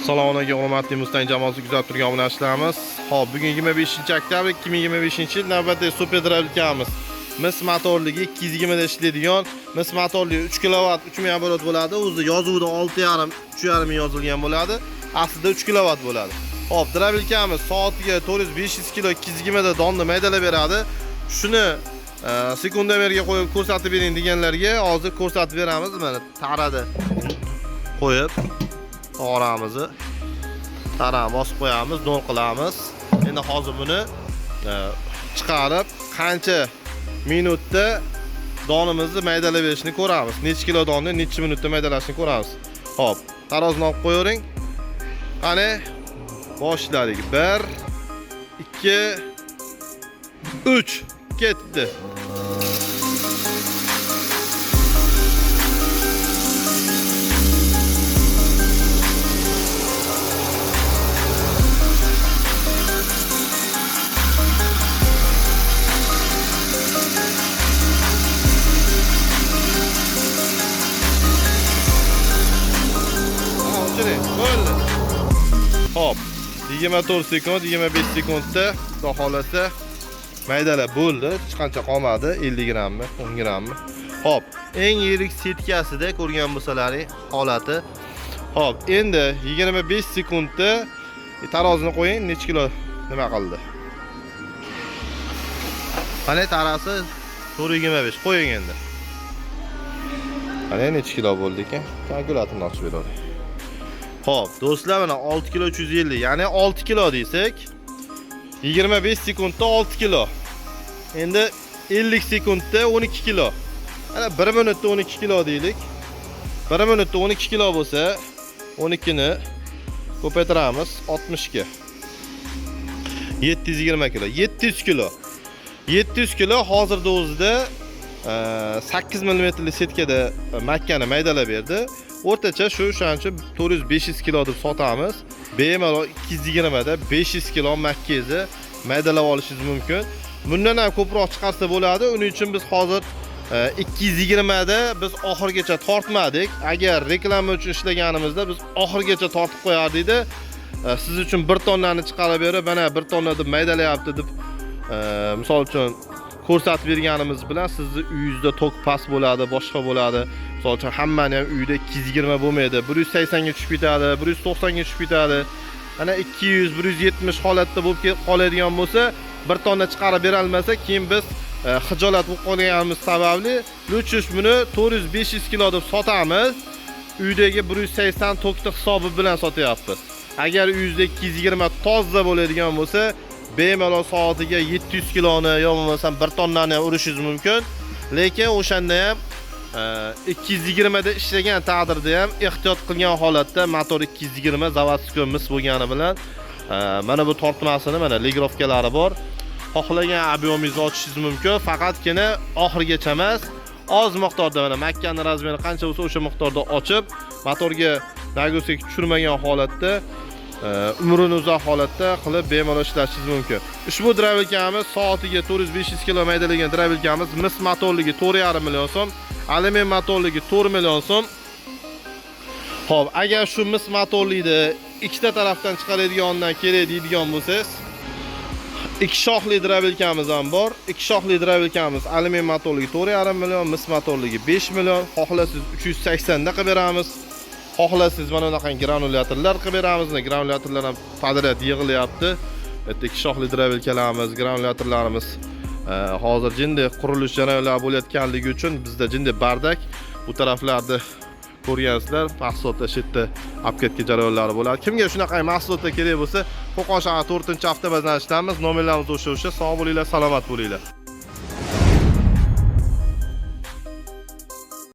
Assalomu alaykum, hurmatli Mustang jamoasi kuzatib turgan obunachilarimiz. Xo'p, bugun 25-oktyabr 2025-yil navbatdagi super дробилка miz. Mis motorligi 220 da ishlaydigan, mis motorli 3 kW 3000 оборот bo'ladi. O'zi yozuvida 6,5 3,5 yozilgan bo'ladi. Aslida 3 kW bo'ladi. Xo'p, дробилка miz soatiga 400-500 kilo 220 da donni maydalab beradi. Shuni sekundomerga qo'yib ko'rsatib bering deganlarga hozir ko'rsatib beramiz. Mana tarada qo'yib tog'oramizni tarani bosib qo'yamiz, nol qilamiz. Endi hozir buni chiqarib qancha minutda donimizni maydalab berishini ko'ramiz. Necha kilo donni necha minutda maydalashini ko'ramiz. Xo'p, tarozini olib qo'yavering. Qani, boshladik. 1 2 3 ketdi. Ha, o'chiring. Bo'ldi. Xo'p, 24 sekund, 25 sekundda xudo xolasa maydalab bo'ldi. Hech qancha qolmadi, 50 grammi, 10 grammi. Xo'p, eng yirik setkasida ko'rgan bo'lsalaring holati. Xo'p, endi 25 sekundda tarozini qo'ying, necha kilo nima qildi? Qani tarasi 4.25 qo'ying endi. Qani necha kilo bo'ldi ekan? Kalkulyatorni ochib beravering. Xo'p, do'stlar, mana 6 kilo 350, ya'ni 6 kilo desak, 25 sekundda 6 kilo. Endi 50 sekundda 12 kilo. Mana 1 minutda 12 kilo deylik. 1 minutda 12 kilo bo'lsa, 12 ni ko'paytiramiz 60 ga. 720 kilo, 700 kilo. 700 kilo hozirda o'zida 8 mmli setkada makkani maydalab berdi. O'rtacha shu o'shaning uchun 400-500 kilo deb sotamiz. Bemalol 220 da 500 kilo makkangizni maydalab olishingiz mumkin. Bundan ham ko'proq chiqarsa bo'ladi. Uning uchun biz hozir 220 da biz oxirigacha tortmadik. Agar reklama uchun ishlaganimizda biz oxirigacha tortib qo'yardik-da. Siz uchun 1 tonnani chiqarib berib, mana 1 tonna deb maydalayapti deb misol uchun ko'rsatib berganimiz bilan sizni uyingizda tok past bo'ladi, boshqa bo'ladi. Misol uchun hammani ham uyida 220 bo'lmaydi. 180 ga tushib ketadi, 190 ga tushib ketadi. Ana 200, 170 holatda bo'lib qoladigan bo'lsa, 1 tonna chiqarib bera olmasa, keyin biz xijolat bo'lib qolganimiz sababli лучше buni 400-500 kilo deb sotamiz. Uydagi 180 tokni hisobi bilan sotyapmiz. Agar uyingizda 220 toza bo'ladigan bo'lsa, bemalol soatiga 700 kiloni yo bo'lmasam 1 tonnani ham urishingiz mumkin. Lekin o'shanda ham 220 da ishlagan taqdirda ham ehtiyot qilgan holatda motor 220 заводской mis bo'lgani bilan mana bu tortmasini mana регулировка lari bor. Xohlagan объем ingizni ochishingiz mumkin, faqatgina oxirigacha emas, oz miqdorda mana makkani размер i qancha bo'lsa o'sha miqdorda ochib, motorga нагрузка tushirmagan holatda umrini uzoq holatda qilib bemalol ishlashingiz mumkin. Ushbu дробилка miz soatiga 400-500 kilo maydalagan дробилка miz mis motorligi 4,5 million so'm, alyumin motorligi 4 million so'm. Xo'p, agar shu mis motorlikni ikkita tarafdan chiqaradigandan kerak deydigan bo'lsangiz, ikki shoxli дробилка miz ham bor. Ikki shoxli дробилка miz alyumin motorligi 4,5 million, mis motorligi 5 million. Xohlasangiz 380 da qilib beramiz. Xohlasangiz mana bunaqa granulyatorlar qilib beramiz. Mana granulyatorlar ham подряд yig'ilyapti. Bitta ikki shoxli дробилка larimiz, granulyatorlarimiz hozir jinday qurilish jarayonlari bo'layotganligi uchun bizda jinday бардак. Bu taraflarda ko'rgansizlar, mahsulotlar shu yerda обкатка jarayonlari bo'ladi. Kimga shunaqa mahsulotlar kerak bo'lsa, Qo'qon shahri 4-avtobazdan ishlamiz. Nomerlarimiz o'sha. Sog' bo'linglar, salomat bo'linglar.